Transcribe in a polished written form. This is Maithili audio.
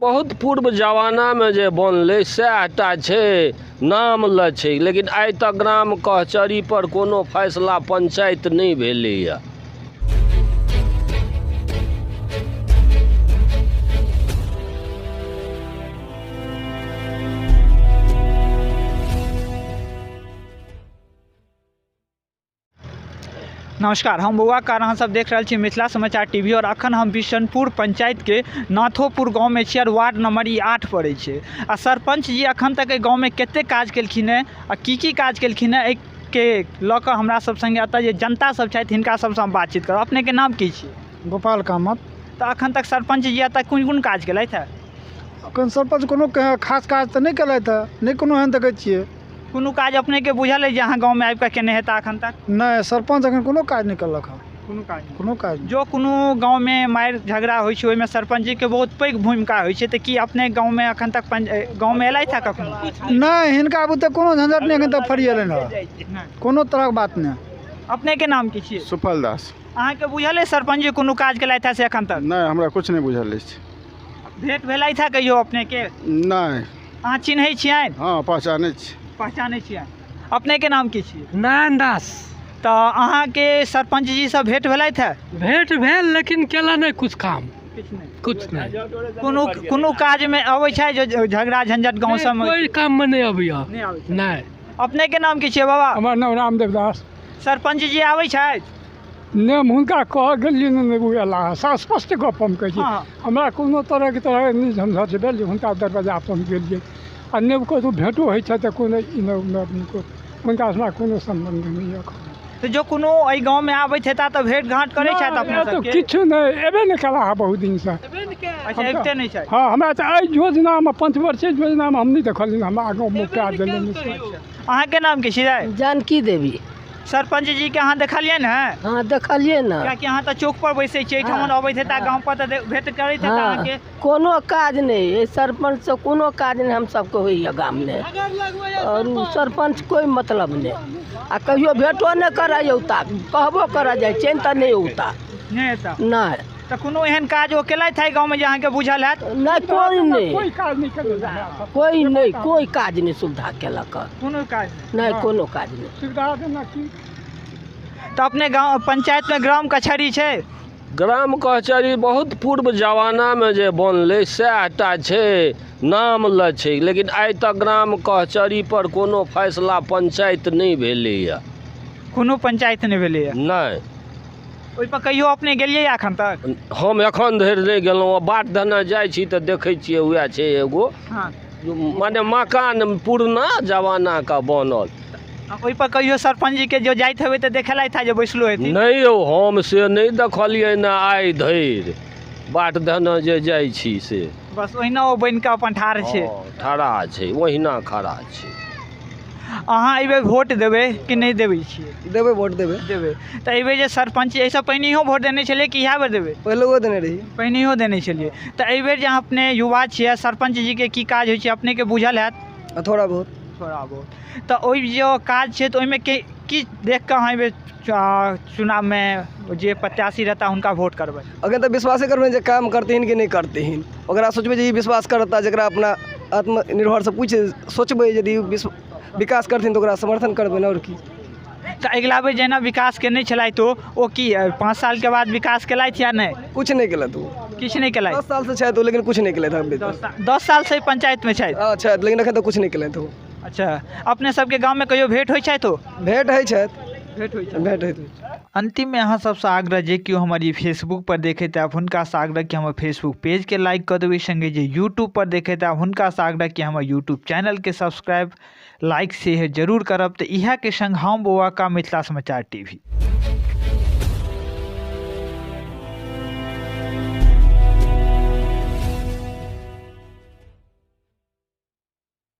बहुत पूर्व जमानामे जे बनलै सएहटा छै, नाम लए छै, लेकिन आइ तक ग्राम कचहरी पर कोनो फैसला पंचायत नहि भेलैया। नमस्कार, हम बौआ कार, अहाँ सब देख रहल छी मिथिला समाचार टीवी और अखन हम बिशनपुर पंचायत के नाथोपुर गाँव में छी और वार्ड नंबर ई 8 पड़ै छै। आ सरपंच जी अखन तक एहि गाँव में कते काज केलखिन हेँ आ की की काज केलखिन हेँ एहिके लऽ कऽ हमरा सब संगे एतऽ जे जनता सब छथि हिनका सबसँ हम बातचीत करब। अपने के नाम की छी? गोपाल कामत। तऽ अखन तक सरपंच जी एतऽ कोन कोन काज केलथि हेँ? अखन सरपंच कोनो खास काज तऽ नहि केलथि हेँ, नहि कोनो एहन देखै छियै। कोनो काज अपने के बुझल है जे अहाँ गाँव में आबि कऽ केने हेता अखन तक? नहि, सरपंच अखन कोनो काज नहि केलक हँ। कोनो काज नहि? कोनो काज नहि। जो कोनो गाँव में मारि झगड़ा होइ छै ओहिमे सरपंच जी के बहुत पैघ भूमिका होइ छै, तऽ की अपने गाँव में अखन तक गाँव में एलथि हँ कखनो? नहि, हिनका बुते कोनो झंझट नहि अखन तक फरिएलनि हँ, कोनो तरहक बात नहि। अपने के नाम की छियै? सुफल दास। अहाँके बुझल है सरपंच जी कोनो काज केलथि हँ से अखन तक? नहि, हमरा किछु नहि बुझल अछि। भेंट भेलथि हँ कहियो अपने के? नहि। अहाँ चिन्है छियनि? हँ, पहचानै छी। पहचानै छियनि। अपने के नाम की छियै? नारायण दास। तऽ अहाँके सरपंच जी से भेंट भेलथि हँ? भेंट भेल, लेकिन केला नहि कुछ काम। किछु नहि। कुछ नहि। कोनो कोनो काजमे अबै छै जे झगड़ा झंझट गाँव सबमे? कोइ काममे नहि अबैया। नहि आबै छै। नहि। अपने के नाम की छियै बाबा? हमर नाम रामदेव दास। सरपंच जी आबै छथि? नहि, हम हुनका कहऽ गेलियै नहि, ओ अयला हँ। स्पष्ट गप हम कहै छी, हमरा कोनो तरहके नहि झंझट भेल जे हुनका दरवाजा पर हम गेलियै, आ नहि कतहु भेँटो होइ छै तऽ कोनो हुनका हमरा कोनो सम्बन्ध नहि यऽ। तऽ जो कोनो एहि गाँवमे आबैत हेता तऽ भेंट घाँट करै छथि अपने सबके? किछु नहि, अयबे नहि केला हँ बहुत दिनसँ। अच्छा, अबिते नहि छथि? हँ, हमरा तऽ एहि योजनामे, पंचवर्षीय योजनामे हम नहि देखलियनि, हमरा गाँवमे कए देलनि। अहाँके नाम की छियै? जानकी देवी। सरपंच जी के अहाँ देखलियै ने? हँ, देखलियै ने। कियाकि अहाँ तऽ चौक पर बैसै छियै, एहिठाम अबैत हेता गाँव पर तऽ भेंट करैत हेता अहाँके? कोनो काज नहि, एहि सरपंचसँ कोनो काज नहि हम सबके होइए गाममे, और सरपंच कोइ मतलब नहि, आ कहियो भेंटो नहि करऽ औता, कहबो करऽ जाइ छियनि तऽ नहि औता। नहि एता? नहि। तऽ कोनो एहन काज ओ केलथि है गाँवमे जे अहाँके बुझल हैत? नहि, कोइ नहि, कोइ काज नहि केलक। कोइ नहि, कोइ काज नहि सुविधा केलक। कोनो काज नहि? कोनो काज नहि सुविधा देना की। तऽ अपने गाँव पंचायतमे ग्राम कचहरी छै? ग्राम कचहरी बहुत पूर्व जमानामे जे बनलै सएहटा छै, नाम लए छै, लेकिन आइ तक ग्राम कचहरी पर कोनो फैसला पंचायत नहि भेलैया। कोनो पंचायत नहि भेलैया? नहि। ओहिपर कहियो अपने गेलियै एखन तक? हम एखन धरि नहि गेलहुँ, बाट धने जाइ छी तऽ देखै छियै उएह छै एगो माने मकान पुरना जमानाके बनल। ओहिपर कहियो सरपंच जी के जो जाइत हेबै तऽ देखेलथि हँ जे बैसलो हेथिन? नहि यौ, हम से नहि देखलियै ने आइ धरि, बाट धने जे जाइ छी से बस ओहिना ओ बनि कऽ अपन ठाढ़ छै। ठाढ़ा छै, ओहिना खड़ा छै। अहाँ एहिबेर वोट देबै कि नहि देबै छियै? देबै, वोट देबै। देबै। तऽ एहिबेर जे सरपंच, एहिसँ पहिनहियो वोट देने छलियै कि इएह बेर देबै? पहिलुओ देने रहियै। पहिनहियो देने छलियै। तऽ एहिबेर जे अहाँ अपने युवा छियै, सरपंच जीके की काज होइ छै अपनेके बुझल हैत? थोड़ा बहुत। थोड़ा बहुत। तऽ ओहि जे काज छै तऽ ओहिमे की देख कऽ अहाँ एहिबेर चुनावमे जे प्रत्याशी रहता हुनका वोट करबै? अखन तऽ विश्वासे करबै जे काम करथिन कि नहि करथिन, ओकरा सोचबै जे ई विश्वास करता, जकरा अपना आत्मनिर्भरसँ पूछि सोचबै, यदि विकास करथिन तऽ ओकरा समर्थन करबै ने, आओर की। तऽ अगिला बेर जेना विकास केने छलथि ओ की 5 सालके बाद विकास केलथि या नहि? किछु नहि केलथि ओ। किछु नहि केलथि? 10 सालसँ छथि ओ, लेकिन किछु नहि केलथि अभी तक। 10 सालसँ पंचायतमे छथि? हँ छथि, लेकिन एखन तक किछु नहि केलथि ओ। अच्छा, अपने सबके गाँवमे कहियो भेंट होइ छथि ओ? भेंट होइ छथि। भेंट होइ छथि। भेंट होइत। अंतिममे अहाँ सबसँ आग्रह, जे केओ हमर ई फेसबुक पर देखैत आयब हुनकासँ आग्रह कि हमर फेसबुक पेजके लाइक कऽ देबै, सङ्गे जे यूट्यूब पर देखैत आयब हुनकासँ आग्रह कि हमर यूट्यूब चैनलके सब्सक्राइब लाइक शेयर जरूर करब। तऽ इएहके सङ्ग हम बौआ का मिथिला समाचार टीवी।